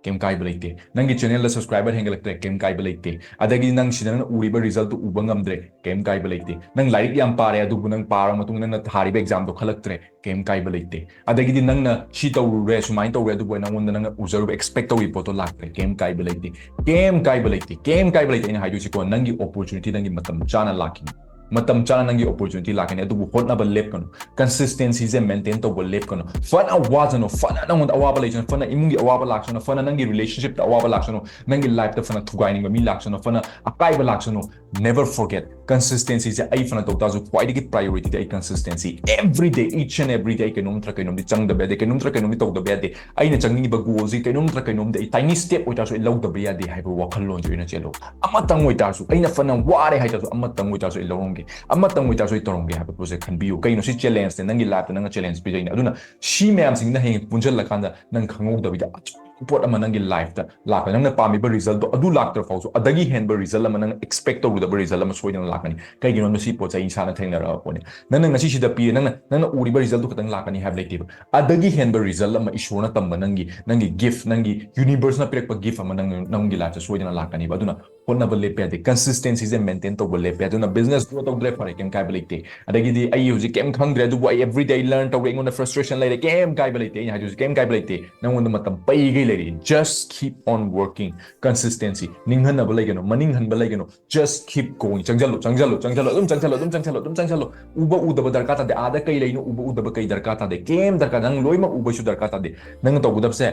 ꯀꯩꯝ ꯀꯥꯏꯕ ꯂꯩꯇꯦ꯫ ꯅꯪꯒꯤ channelꯗ subscriber ꯍꯦꯟꯒꯠꯂꯛꯇ꯭ꯔꯦ, ꯀꯩꯝ ꯀꯥꯏꯕ ꯂꯩꯇꯦ꯫ ꯑꯗꯒꯤ ꯅꯪ ꯁꯤꯗ ꯅꯪꯅ ꯎꯔꯤꯕ resultꯇꯨ ꯎꯕ ꯉꯝꯗ꯭ꯔꯦ, ꯀꯩꯝ ꯀꯥꯏꯕ ꯂꯩꯇꯦ꯫ ꯅꯪ ꯂꯥꯏꯔꯤꯛ ꯌꯥꯝ ꯄꯥꯔꯦ, ꯑꯗꯨꯕꯨ ꯅꯪ ꯄꯥꯔꯕ ꯃꯇꯨꯡꯗ ꯅꯪꯅ ꯊꯥꯔꯤꯕ examꯗꯣ ꯈꯜꯂꯛꯇ꯭ꯔꯦ, ꯀꯩꯝ ꯀꯥꯏꯕ ꯂꯩꯇꯦ꯫ ꯑꯗꯒꯤꯗꯤ ꯅꯪꯅ ꯁꯤ ꯇꯧꯔꯨꯔꯦ, ꯁꯨꯃꯥꯏꯅ ꯇꯧꯔꯦ, ꯑꯗꯨꯕꯨ ꯅꯪꯉꯣꯟꯗ ꯅꯪꯅ ꯎꯖꯔꯨꯕ, expect ꯇꯧꯔꯤꯕ ꯄꯣꯠꯇꯣ ꯂꯥꯛꯇ꯭ꯔꯦ, ꯀꯩꯝ ꯀꯥꯏꯕ ꯂꯩꯇꯦ꯫ ꯀꯩꯝ ꯀꯥꯏꯕ ꯂꯩꯇꯦ, ꯀꯩꯝ ꯀꯥꯏꯕ ꯂꯩꯇꯦ꯫ ꯑꯩꯅ ꯍꯥꯏꯗꯣꯏꯁꯤꯀꯣ, ꯅꯪꯒꯤ opportunity ꯅꯪꯒꯤ ꯃꯇꯝ ꯆꯥꯅ ꯂꯥꯛꯈꯤꯅꯤ꯫ ꯃꯇꯝ ꯆꯥꯅ ꯅꯪꯒꯤ opportunity ꯂꯥꯛꯀꯅꯤ, ꯑꯗꯨꯕꯨ ꯍꯣꯠꯅꯕ ꯂꯦꯞꯀꯅꯨ꯫ Consistencyꯁꯦ maintain ꯇꯧꯕ ꯂꯦꯞꯀꯅꯨ꯫ ꯐꯅ ꯋꯥꯖꯅꯨ, ꯐꯅ ꯅꯪꯉꯣꯟꯗ ꯑꯋꯥꯕ ꯂꯩꯁꯅꯨ, ꯐꯅ ꯏꯃꯨꯡꯒꯤ ꯑꯋꯥꯕ ꯂꯥꯛꯁꯅꯨ, ꯐꯅ ꯅꯪꯒꯤ relationshipꯇ ꯑꯋꯥꯕ ꯂꯥꯛꯁꯅꯨ, ꯅꯪꯒꯤ lifeꯇ ꯐꯅ ꯊꯨꯒꯥꯏꯅꯤꯡꯕ ꯃꯤ ꯂꯥꯛꯁꯅꯨ, ꯐꯅ ꯑꯀꯥꯏꯕ ꯂꯥꯛꯁꯅꯨ, never forget, consistencyꯁꯦ ꯑꯩ ꯐꯅ ꯇꯧ ꯇꯥꯔꯁꯨ ꯈ꯭ꯋꯥꯏꯗꯒꯤ priorityꯗꯤ ꯑꯩ consistency꯫ Every day, each and every day ꯑꯩ ꯀꯩꯅꯣꯝ ꯅꯠꯇ꯭ꯔ ꯀꯩꯅꯣꯝꯗꯤ ꯆꯪꯗꯕ ꯌꯥꯗꯦ, ꯀꯩꯅꯣꯝ ꯅꯠꯇ꯭ꯔ ꯀꯩꯅꯣꯝꯗꯤ ꯇꯧꯗꯕ ꯌꯥꯗꯦ꯫ ꯑꯩꯅ ꯆꯪꯅꯤꯡꯉꯤꯕ goalꯁꯤ ꯀꯩꯅꯣꯝ ꯅꯠꯇ꯭ꯔ ꯀꯩꯅꯣꯝꯗꯤ ꯑꯩ tiny step ꯑꯣꯏꯇꯥꯔꯁꯨ ꯑꯩ ꯂꯧꯗꯕ ꯌꯥꯗꯦ ꯍꯥꯏꯕ ꯋꯥꯈꯜꯂꯣꯟꯁꯦ ꯑꯣꯏꯅ ꯆꯦꯜꯂꯨ꯫ ꯑꯃꯇꯪ ꯑꯣꯏꯇꯥꯔꯁꯨ, ꯑꯩꯅ ꯐꯅ ꯋꯥꯔꯦ ꯍꯥꯏꯇꯥꯔꯁꯨ, ꯑꯃꯇꯪ ꯑꯣꯏꯇꯥꯔꯁꯨ ꯑꯩ ꯂꯧꯔꯝꯒꯦ, ꯑꯃꯇꯪ ꯑꯣꯏꯇꯥꯔꯁꯨ ꯑꯩ ꯇꯧꯔꯝꯒꯦ ꯍꯥꯏꯕ ꯄꯣꯠꯁꯦ ꯈꯟꯕꯤꯌꯨ꯫ ꯀꯩꯅꯣ ꯁꯤ challengeꯅꯦ, ꯅꯪꯒꯤ lifeꯇ ꯅꯪꯅ challenge ꯄꯤꯖꯩꯅꯦ꯫ ꯑꯗꯨꯅ ꯁꯤ ꯃꯌꯥꯝꯁꯤꯡꯁꯤꯅ ꯍꯌꯦꯡ ꯄꯨꯟꯁꯤꯜꯂꯀꯥꯟꯗ ꯅꯪ ꯈꯪꯍꯧꯗꯕꯤꯗ ꯑꯆꯧꯕ ꯄꯣꯠ ꯑꯃ ꯅꯪꯒꯤ lifeꯇ ꯂꯥꯛꯀꯅꯤ꯫ ꯅꯪꯅ ꯄꯥꯝꯃꯤꯕ resultꯗꯣ ꯑꯗꯨ ꯂꯥꯛꯇ꯭ꯔ ꯐꯥꯎꯁꯨ ꯑꯗꯒꯤ ꯍꯦꯟꯕ result ꯑꯃ, ꯅꯪꯅ expect ꯇꯧꯔꯨꯗꯕ result ꯑꯃ ꯁꯣꯏꯗꯅ ꯂꯥꯛꯀꯅꯤ꯫ ꯀꯩꯒꯤꯅꯣ ꯍꯥꯏꯕꯗ ꯁꯤ ꯄꯣꯠꯁꯦ ꯑꯩ ꯏꯁꯥꯅ ꯊꯦꯡꯅꯔꯛꯑ ꯄꯣꯠꯅꯤ꯫ ꯅꯪꯅ ꯉꯁꯤ ꯁꯤꯗ ꯄꯤꯔꯦ, ꯅꯪꯅ, ꯅꯪꯅ ꯎꯔꯤꯕ resultꯗꯨ ꯈꯛꯇꯪ ꯂꯥꯛꯀꯅꯤ ꯍꯥꯏꯕ ꯂꯩꯇꯦꯕ꯫ ꯑꯗꯒꯤ ꯍꯦꯟꯕ result ꯑꯃ, ꯏꯁꯣꯔꯅ ꯇꯝꯕ ꯅꯪꯒꯤ, ꯅꯪꯒꯤ gift, ꯅꯪꯒꯤ universeꯅ ꯄꯤꯔꯛꯄ gift ꯑꯃ ꯅꯪ, ꯅꯪꯒꯤ lifeꯇ ꯁꯣꯏꯗꯅ ꯂꯥꯛꯀꯅꯤꯕ꯫ ꯑꯗꯨꯅ ꯍꯣꯠꯅꯕ ꯂꯦꯞꯄ ꯌꯥꯗꯦ, consistencyꯁꯦ maintain ꯇꯧꯕ ꯂꯦꯞꯄ ꯌꯥꯗꯦ꯫ ꯑꯗꯨꯅ business grow ꯇꯧꯗ꯭ꯔꯦ, ꯐꯔꯦ, ꯀꯩꯝ ꯀꯥꯏꯕ ꯂꯩꯇꯦ꯫ ꯑꯗꯒꯤꯗꯤ ꯑꯩ ꯍꯧꯖꯤꯛ ꯀꯩꯝ ꯈꯪꯗ꯭ꯔꯦ, ꯑꯗꯨꯕꯨ ꯑꯩ everyday learn ꯇꯧꯔꯦ, ꯑꯩꯉꯣꯟꯗ frustration ꯂꯩꯔꯦ, ꯀꯩꯝ ꯀꯥꯏꯕ ꯂꯩꯇꯦ꯫ ꯑꯩꯅ ꯍꯥꯏꯗꯣꯏꯁꯦ ꯀꯩꯝ ꯀꯥꯏꯕ ꯂꯩꯇꯦ, ꯅꯪꯉꯣꯟꯗ ꯃꯇꯝ ꯄꯩꯒꯩ ꯂꯩꯔꯤ꯫ Just keep on working, consistency, ꯅꯤꯡꯍꯟꯅꯕ ꯂꯩꯒꯅꯨ, ꯃꯅꯤꯡ ꯍꯟꯕ ꯂꯩꯒꯅꯨ꯫ Just keep going. ꯆꯪꯁꯜꯂꯨ, ꯆꯪꯁꯜꯂꯨ, ꯑꯗꯨꯝ ꯆꯪꯁꯜꯂꯨ, ꯑꯗꯨꯝ ꯆꯪꯁꯜꯂꯨ, ꯑꯗꯨꯝ ꯆꯪꯁꯜꯂꯨ꯫ ꯎꯕ ꯎꯗꯕ ꯗꯔꯀꯥꯔ ꯇꯥꯗꯦ꯫ ꯑꯥꯗ ꯀꯩ ꯂꯩꯅꯣ ꯎꯕ ꯎꯗꯕ ꯀꯩ ꯗꯔꯀꯥꯔ ꯇꯥꯗꯦ? ꯀꯩꯝ ꯗꯔꯀꯥꯔ, ꯅꯪ ꯂꯣꯏꯅꯃꯛ ꯎꯕꯩꯁꯨ ꯗꯔꯀꯥꯔ ꯇꯥꯗꯦ꯫ ꯅꯪꯅ ꯇꯧꯒꯗꯕꯁꯦ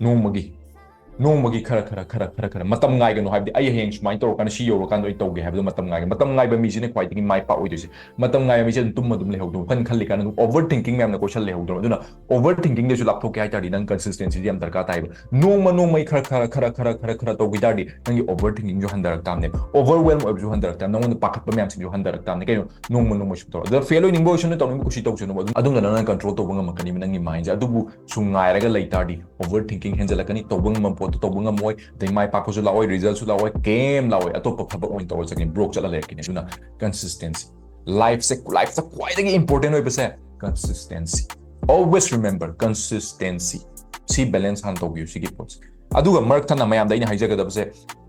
ꯅꯣꯡꯃꯒꯤ ꯅꯣꯡꯃꯒꯤ ꯈꯔ ꯈꯔ ꯈꯔ ꯈꯔ ꯈꯔ ꯃꯇꯝ ꯉꯥꯏꯒꯅꯨ ꯍꯥꯏꯕꯗꯤ ꯑꯩ ꯍꯌꯦꯡ ꯁꯨꯃꯥꯏꯅ ꯇꯧꯔꯀꯥꯟꯗ ꯁꯤ ꯌꯧꯔꯀꯥꯟꯗ ꯑꯩ ꯇꯧꯒꯦ ꯍꯥꯏꯕꯗꯣ ꯃꯇꯝ ꯉꯥꯏꯒꯅꯨ꯫ ꯃꯇꯝ ꯉꯥꯏꯕ ꯃꯤꯁꯤꯅ ꯈ꯭ꯋꯥꯏꯗꯒꯤ ꯃꯥꯏ ꯄꯥꯛꯑꯣꯏꯗꯣꯏꯁꯦ꯫ ꯃꯇꯝ ꯉꯥꯏꯕ ꯃꯤꯁꯦ ꯑꯗꯨꯝ ꯇꯨꯝꯃ ꯑꯗꯨꯝ ꯂꯩꯍꯧꯗꯣꯏꯅꯤ꯫ ꯋꯥꯈꯜ ꯈꯜꯂꯤ ꯀꯥꯟꯗ ꯑꯗꯨꯝ ꯑꯣꯚꯔ ꯊꯤꯡꯀꯤꯡ ꯃꯌꯥꯝꯅ ꯀꯣꯏꯁꯜ ꯂꯩꯍꯧꯗꯣꯏꯅꯤ꯫ ꯑꯗꯨꯅ ꯑꯣꯚꯔ ꯊꯤꯡꯀꯤꯡꯗꯩꯁꯨ ꯂꯥꯞꯊꯣꯛꯀꯦ ꯍꯥꯏ ꯇꯥꯔꯗꯤ ꯅꯪ ꯀꯟꯁꯤꯁꯇꯦꯟꯁꯤꯁꯦ ꯌꯥꯝ ꯗꯔꯀꯥꯔ ꯇꯥꯏꯕ꯫ ꯅꯣꯡꯃ ꯅꯣꯡꯃꯒꯤ ꯈꯔ ꯈꯔ ꯈꯔ ꯈꯔ ꯈꯔ ꯈꯔ ꯇꯧꯈꯤ ꯇꯥꯔꯗꯤ ꯅꯪꯒꯤ ꯑꯣꯚꯔ ꯊꯤꯡꯀꯤꯡꯁꯨ ꯍꯟꯊꯔꯛ ꯇꯥꯕꯅꯦꯕ, ꯑꯣꯚꯔꯋꯦꯜꯝ ꯑꯣꯏꯕꯁꯨ ꯍꯟꯊꯔꯛ ꯇꯥꯕꯅꯦ, ꯅꯉꯣꯟꯗ ꯄꯥꯈꯠꯄ ꯃꯌꯥꯝꯁꯤꯡꯁꯨ ꯍꯟꯊꯔꯛ ꯇꯥꯕꯅꯦ꯫ ꯀꯩꯅꯣ, ꯅꯣꯡꯃ ꯅꯣꯡꯃ ꯁꯨꯝ ꯇꯧꯔꯣ꯫ ꯑꯗꯨꯗ ꯐꯦꯜ ꯑꯣꯏꯅꯤꯡꯕ ꯑꯣꯏꯁꯅꯨ, ꯇꯧꯅꯤꯡꯕ ꯀꯨꯁꯤ ꯇꯧꯁꯅꯨꯕ, ꯑꯗꯨꯝ ꯑꯗꯨꯝꯗ ꯅꯪꯅ ꯀꯟꯇ꯭ꯔꯣꯜ ꯇꯧꯕ ꯉꯝꯃꯛꯀꯅꯤꯕ ꯅꯪꯒꯤ ꯃꯥꯏꯟꯁꯦ꯫ ꯑꯗꯨꯕꯨ ꯁꯨꯝ ꯉꯥꯏꯔꯒ ꯂꯩ ꯇꯥꯔꯗꯤ ꯑꯣꯚꯔ ꯊꯤꯡꯀꯤꯡ ꯍꯦꯟꯖꯜꯂꯛꯀꯅꯤ, ꯇꯧꯕ ꯉꯝꯕ ꯄꯣꯠꯇꯣ ꯇꯧꯕ ꯉꯝꯃꯣꯏ, ꯑꯗꯩ ꯃꯥꯏ ꯄꯥꯛꯄꯁꯨ ꯂꯥꯛꯑꯣꯏ, ꯔꯤꯖꯜꯁꯨ ꯂꯥꯛꯑꯣꯏ, ꯀꯩꯝ ꯂꯥꯛꯑꯣꯏ, ꯑꯇꯣꯞꯄ ꯊꯕꯛ ꯑꯣꯏꯅ ꯇꯧꯔ ꯆꯠꯀꯅꯤ, ꯕ꯭ꯔꯣꯛ ꯆꯠꯂ ꯂꯩꯔꯛꯀꯅꯤ꯫ ꯑꯗꯨꯅ ꯀꯟꯁꯤꯁꯇꯦꯟꯁꯤ, ꯂꯥꯏꯐꯁꯦ, ꯂꯥꯏꯐꯇ ꯈ꯭ꯋꯥꯏꯗꯒꯤ ꯏꯝꯄꯣꯔꯇꯦꯟ ꯑꯣꯏꯕꯁꯦ ꯀꯟꯁꯤꯁꯇꯦꯟꯁꯤ꯫ Always remember, consistency꯫ ꯁꯤ ꯕꯦꯂꯦꯟꯁ ꯍꯥꯟꯅ ꯇꯧꯕꯤꯌꯨ ꯁꯤꯒꯤ ꯄꯣꯠꯁꯦ꯫ ꯑꯗꯨꯒ ꯃꯔꯛ ꯊꯠꯅ ꯃꯌꯥꯝꯗ ꯑꯩꯅ ꯍꯥꯏꯖꯒꯗꯕꯁꯦ,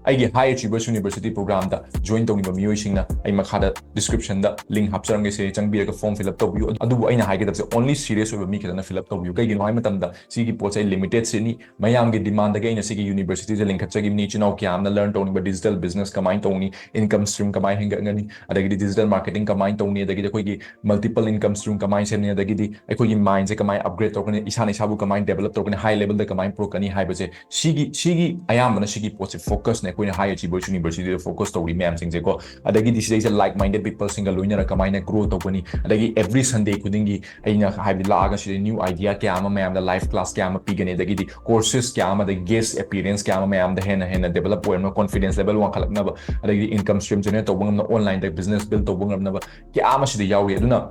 ꯑꯩꯒꯤ High Achievers University programꯗ ꯖꯣꯏꯟ ꯇꯧꯅꯤꯡꯕ ꯃꯤꯑꯣꯏꯁꯤꯡꯅ ꯑꯩ ꯃꯈꯥꯗ ꯗꯤꯁꯀ꯭ꯔꯤꯞꯁꯟꯗ ꯂꯤꯡ ꯍꯥꯞꯆꯔꯝꯒꯦ, ꯁꯤꯗ ꯆꯪꯕꯤꯔꯒ ꯐꯣꯔꯝ ꯐꯤꯜ ꯑꯞ ꯇꯧꯕꯤꯌꯨ꯫ ꯑꯗꯨꯕꯨ ꯑꯩꯅ ꯍꯥꯏꯒꯗꯕꯁꯦ, ꯑꯣꯟꯂꯤ ꯁꯤꯔꯤꯌꯁ ꯑꯣꯏꯕ ꯃꯤ ꯈꯛꯇꯅ ꯐꯤꯜ ꯑꯞ ꯇꯧꯕꯤꯌꯨ꯫ ꯀꯩꯒꯤꯅꯣ ꯍꯥꯏꯕ ꯃꯇꯝꯗ ꯁꯤꯒꯤ ꯄꯣꯠꯁꯦ ꯑꯩ ꯂꯤꯃꯤꯇꯦꯠ ꯁꯤꯠꯅꯤ, ꯃꯌꯥꯝꯒꯤ ꯗꯤꯃꯥꯟꯗꯒꯤ ꯑꯩꯅ ꯁꯤꯒꯤ ꯌꯨꯅꯤꯚꯔꯁꯤꯇꯤꯁꯦ ꯂꯤꯡꯈꯠꯆꯈꯤꯕꯅꯤ꯫ ꯏꯆꯤꯟ ꯏꯅꯥꯎ ꯀꯌꯥ ꯑꯃꯅ ꯂꯔꯟ ꯇꯧꯅꯤꯡꯕ ꯗꯤꯖꯤꯇꯦꯜ ꯕꯤꯖꯤꯅꯦꯁ ꯀꯃꯥꯏꯅ ꯇꯧꯅꯤ, ꯏꯟꯀꯝ ꯁ꯭ꯇ꯭ꯔꯤꯝ ꯀꯃꯥꯏꯅ ꯍꯦꯟꯒꯠꯒꯅꯤ, ꯑꯗꯒꯤꯗꯤ ꯗꯤꯖꯤꯇꯦꯜ ꯃꯥꯔꯀꯦꯇꯤꯡ ꯀꯃꯥꯏꯅ ꯇꯧꯅꯤ, ꯑꯗꯒꯤꯗꯤ ꯑꯩꯈꯣꯏꯒꯤ ꯃꯜꯇꯤꯄꯜ ꯏꯟꯀꯝ ꯁ꯭ꯇ꯭ꯔꯤꯝ ꯀꯃꯥꯏꯅ ꯁꯦꯝꯅꯤ, ꯑꯗꯒꯤꯗꯤ ꯑꯩꯈꯣꯏꯒꯤ ꯃꯥꯏꯟꯁꯦ ꯀꯃꯥꯏꯅ ꯑꯞꯒ꯭ꯔꯦꯗ ꯇꯧꯔꯛꯀꯅꯤ, ꯏꯁꯥꯅ ꯏꯁꯥꯕꯨ ꯀꯃꯥꯏꯅ ꯗꯦꯕꯂꯞ ꯇꯧꯔꯛꯀꯅꯤ, ꯍꯥꯏ ꯂꯦꯚꯦꯜꯗ ꯀꯃꯥꯏꯅ ꯄꯨꯔꯛꯀꯅꯤ ꯍꯥꯏꯕꯁꯦ, ꯁꯤꯒꯤ ꯁꯤꯒꯤ ꯑꯌꯥꯝꯕꯅ ꯁꯤꯒꯤ ꯄꯣꯠꯁꯦ ꯐꯣꯀꯁꯅꯦ ꯑꯩꯈꯣꯏꯅ High Achievers Universityꯗ ꯐꯣꯀꯁ ꯇꯧꯔꯤ ꯃꯌꯥꯝꯁꯤꯡꯁꯦꯀꯣ꯫ ꯑꯗꯒꯤꯗꯤ ꯁꯤꯗꯩꯁꯤꯗ like minded peopleꯁꯤꯡꯒ ꯂꯣꯏꯅꯔ ꯀꯃꯥꯏꯅ ꯒ꯭ꯔꯣ ꯇꯧꯒꯅꯤ, ꯑꯗꯒꯤ ꯑꯦꯕ꯭ꯔꯤ ꯁꯟꯗꯦ ꯈꯨꯗꯤꯡꯒꯤ ꯑꯩꯅ ꯍꯥꯏꯕꯗꯤ ꯂꯥꯛꯑꯒ ꯁꯤꯗ ꯅ꯭ꯌꯨ ꯑꯥꯏꯗꯤꯌꯥ ꯀꯌꯥ ꯑꯃ ꯃꯌꯥꯝꯗ ꯂꯥꯏꯐ ꯀ꯭ꯂꯥꯁ ꯀꯌꯥ ꯑꯃ ꯄꯤꯒꯅꯤ, ꯑꯗꯒꯤꯗꯤ ꯀꯣꯔꯁꯦꯁ ꯀꯌꯥ ꯑꯃ, ꯑꯗꯒꯤ ꯒꯦꯁ ꯑꯦꯄꯤꯌꯔꯦꯟꯁ ꯀꯌꯥ ꯑꯃ ꯃꯌꯥꯝꯗ ꯍꯦꯟꯅ ꯍꯦꯟꯅ ꯗꯦꯕꯂꯞ ꯑꯣꯏꯔꯛꯅꯕ, ꯀꯣꯟꯐꯤꯗꯦꯟꯁ ꯂꯦꯚꯦꯜ ꯋꯥꯡꯈꯠꯂꯛꯅꯕ, ꯑꯗꯒꯤꯗꯤ ꯏꯟꯀꯝ ꯁ꯭ꯇ꯭ꯔꯤꯝ ꯖꯦꯅꯦꯔꯦꯠ ꯇꯧꯕ ꯉꯝꯅꯕ, ꯑꯣꯟꯂꯥꯏꯟꯗ ꯕꯤꯖꯤꯅꯦꯁ ꯕꯤꯜ ꯇꯧꯕ ꯉꯝꯅꯕ ꯀꯌꯥ ꯑꯃ ꯁꯤꯗ ꯌꯥꯎꯔꯤ꯫ ꯑꯗꯨꯅ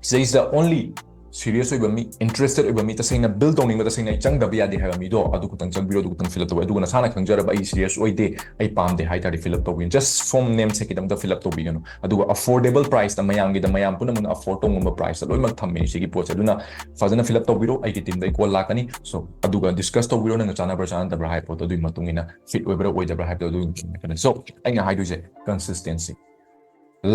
ꯁꯤꯗꯩꯁꯤꯗ ꯑꯣꯟꯂꯤ ꯁꯤꯔꯤꯌꯁ ꯑꯣꯏꯕ ꯃꯤ, ꯏꯟꯇꯔꯦꯁꯇꯦꯠ ꯑꯣꯏꯕ ꯃꯤ, ꯇꯁꯦꯡꯅ ꯕꯤꯜ ꯇꯧꯅꯤꯡꯕ, ꯇꯁꯦꯡꯅ ꯑꯩ ꯆꯪꯗꯕ ꯌꯥꯗꯦ ꯍꯥꯏꯕ ꯃꯤꯗꯣ ꯑꯗꯨ ꯈꯛꯇꯪ ꯆꯪꯕꯤꯔꯣ, ꯑꯗꯨ ꯈꯛꯇꯪ ꯐꯤꯜ ꯑꯞ ꯇꯧꯕꯤꯌꯨ꯫ ꯑꯗꯨꯒ ꯅꯁꯥꯅ ꯈꯪꯖꯔꯕ ꯑꯩ ꯁꯤꯔꯤꯌꯁ ꯑꯣꯏꯗꯦ, ꯑꯩ ꯄꯥꯝꯗꯦ ꯍꯥꯏ ꯇꯥꯔꯗꯤ ꯐꯤꯜ ꯑꯞ ꯇꯧꯕꯤꯌꯨ꯫ ꯖꯁ ꯐꯣꯔꯝ ꯅꯦꯝ ꯁꯦꯛꯀꯤꯗꯃꯛꯇ ꯐꯤꯜ ꯑꯞ ꯇꯧꯕꯤꯒꯅꯨ꯫ ꯑꯗꯨꯒ ꯑꯐꯣꯔꯗꯦꯕꯜ ꯄ꯭ꯔꯥꯏꯁꯇ, ꯃꯌꯥꯝꯒꯤꯗ, ꯃꯌꯥꯝ ꯄꯨꯝꯅꯃꯛꯅ ꯑꯐꯣꯔꯗ ꯇꯧꯉꯝꯕ ꯄ꯭ꯔꯥꯏꯁꯇ ꯂꯣꯏꯅꯃꯛ ꯊꯝꯃꯦ ꯁꯤꯒꯤ ꯄꯣꯠꯁꯦ꯫ ꯑꯗꯨꯅ ꯐꯖꯅ ꯐꯤꯜ ꯑꯞ ꯇꯧꯕꯤꯔꯣ, ꯑꯩꯒꯤ ꯇꯤꯝꯗ ꯑꯩ ꯀꯣꯜ ꯂꯥꯛꯀꯅꯤ꯫ ꯁꯣ ꯑꯗꯨꯒ ꯗꯤꯁꯀꯁ ꯇꯧꯕꯤꯔꯣ, ꯅꯪꯒ ꯆꯥꯟꯅꯕ꯭ꯔꯥ ꯆꯥꯟꯅꯗꯕ꯭ꯔꯥ ꯍꯥꯏꯕ ꯄꯣꯠꯇꯣ ꯑꯗꯨꯒꯤ ꯃꯇꯨꯡ ꯏꯟꯅ, ꯐꯤꯠ ꯑꯣꯏꯕ꯭ꯔꯥ ꯑꯣꯏꯗꯕ꯭ꯔꯥ ꯍꯥꯏꯕꯗꯣ ꯑꯗꯨꯒꯤ ꯃꯇꯨꯡ ꯏꯟꯅ꯫ ꯁꯣ ꯑꯩꯅ ꯍꯥꯏꯗꯣꯏꯁꯦ ꯀꯟꯁꯤꯁꯇꯦꯟꯁꯤ꯫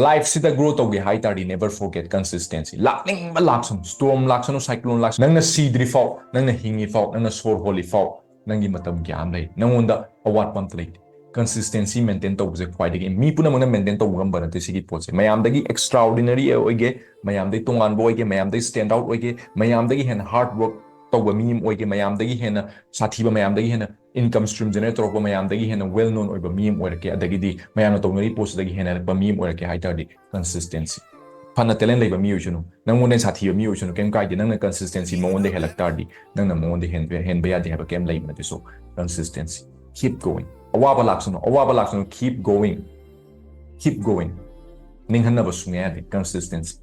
ꯂꯥꯏꯐꯁꯤꯗ ꯒ꯭ꯔꯣ ꯇꯧꯒꯦ ꯍꯥꯏ ꯇꯥꯔꯗꯤ never forget consistency꯫ ꯂꯥꯛꯅꯤꯡꯕ ꯂꯥꯛꯁꯅꯨ, ꯁ꯭ꯇꯣꯔꯝ ꯂꯥꯛꯁꯅꯨ, ꯁꯥꯏꯀ꯭ꯂꯣꯟ ꯂꯥꯛꯁꯅꯨ, ꯅꯪꯅ ꯁꯤꯗ꯭ꯔꯤ ꯐꯥꯎ, ꯅꯪꯅ ꯍꯤꯡꯉꯤ ꯐꯥꯎ, ꯅꯪꯅ ꯁꯣꯔ ꯍꯣꯜꯂꯤ ꯐꯥꯎ ꯅꯪꯒꯤ ꯃꯇꯝ ꯀꯌꯥ ꯑꯃ ꯂꯩ, ꯅꯪꯉꯣꯟꯗ ꯑꯋꯥꯠꯄ ꯑꯝꯇ ꯂꯩꯇꯦ꯫ ꯀꯟꯁꯤꯁꯇꯦꯟꯁꯤ ꯃꯦꯟꯇꯦꯟ ꯇꯧꯕꯁꯦ ꯈ꯭ꯋꯥꯏꯗꯒꯤ, ꯃꯤ ꯄꯨꯝꯅꯃꯛꯅ ꯃꯦꯟꯇꯦꯟ ꯇꯧꯕ ꯉꯝꯕ ꯅꯠꯇꯦ ꯁꯤꯒꯤ ꯄꯣꯠꯁꯦ꯫ ꯃꯌꯥꯝꯗꯒꯤ ꯑꯦꯛꯁꯇ꯭ꯔꯥ ꯑꯣꯔꯗꯤꯅꯔꯤ ꯑꯣꯏꯒꯦ, ꯃꯌꯥꯝꯗꯒꯤ ꯇꯣꯉꯥꯟꯕ ꯑꯣꯏꯒꯦ, ꯃꯌꯥꯝꯗꯒꯤ ꯁ꯭ꯇꯦꯟꯗ ꯑꯥꯎꯠ ꯑꯣꯏꯒꯦ, ꯃꯌꯥꯝꯗꯒꯤ ꯍꯦꯟꯅ ꯍꯥꯔꯗ ꯋꯥꯔꯛ ꯇꯧꯕ ꯃꯤ ꯑꯃ ꯑꯣꯏꯒꯦ, ꯃꯌꯥꯝꯗꯒꯤ ꯍꯦꯟꯅ ꯁꯥꯊꯤꯕ, ꯃꯌꯥꯝꯗꯒꯤ ꯍꯦꯟꯅ income stream generate ꯇꯧꯔꯛꯄ, ꯃꯌꯥꯝꯗꯒꯤ ꯍꯦꯟꯅ well known ꯑꯣꯏꯕ ꯃꯤ ꯑꯃ ꯑꯣꯏꯔꯛꯀꯦ, ꯑꯗꯒꯤꯗꯤ ꯃꯌꯥꯝꯅ ꯇꯧꯅꯔꯤ ꯄꯣꯠꯁꯤꯗꯒꯤ ꯍꯦꯟꯅ ꯍꯦꯜꯂꯛꯄ ꯃꯤ ꯑꯃ ꯑꯣꯏꯔꯛꯀꯦ ꯍꯥꯏ ꯇꯥꯔꯗꯤ consistency. ꯐꯅ talent ꯂꯩꯕ ꯃꯤ ꯑꯣꯏꯁꯅꯨ, ꯅꯪꯉꯣꯟꯗ ꯁꯥꯊꯤꯕ ꯃꯤ ꯑꯣꯏꯁꯅꯨ, ꯀꯩꯝ ꯀꯥꯏꯗꯦ, ꯅꯪꯅ consistency ꯃꯉꯣꯟꯗ ꯍꯦꯜꯂꯛ ꯇꯥꯔꯗꯤ ꯅꯪꯅ ꯃꯉꯣꯟꯗ ꯍꯦꯟꯕ, ꯍꯦꯟꯕ ꯌꯥꯗꯦ ꯍꯥꯏꯕ ꯀꯩꯝ ꯂꯩꯕ ꯅꯠꯇꯦ꯫ So consistency, keep going. ꯑꯋꯥꯕ ꯂꯥꯛꯁꯅꯨ, ꯑꯋꯥꯕ ꯂꯥꯛꯁꯅꯨ, keep going, keep going. ꯅꯤꯡꯍꯟꯅꯕ ꯁꯨꯡꯌꯥ ꯌꯥꯗꯦ, consistency.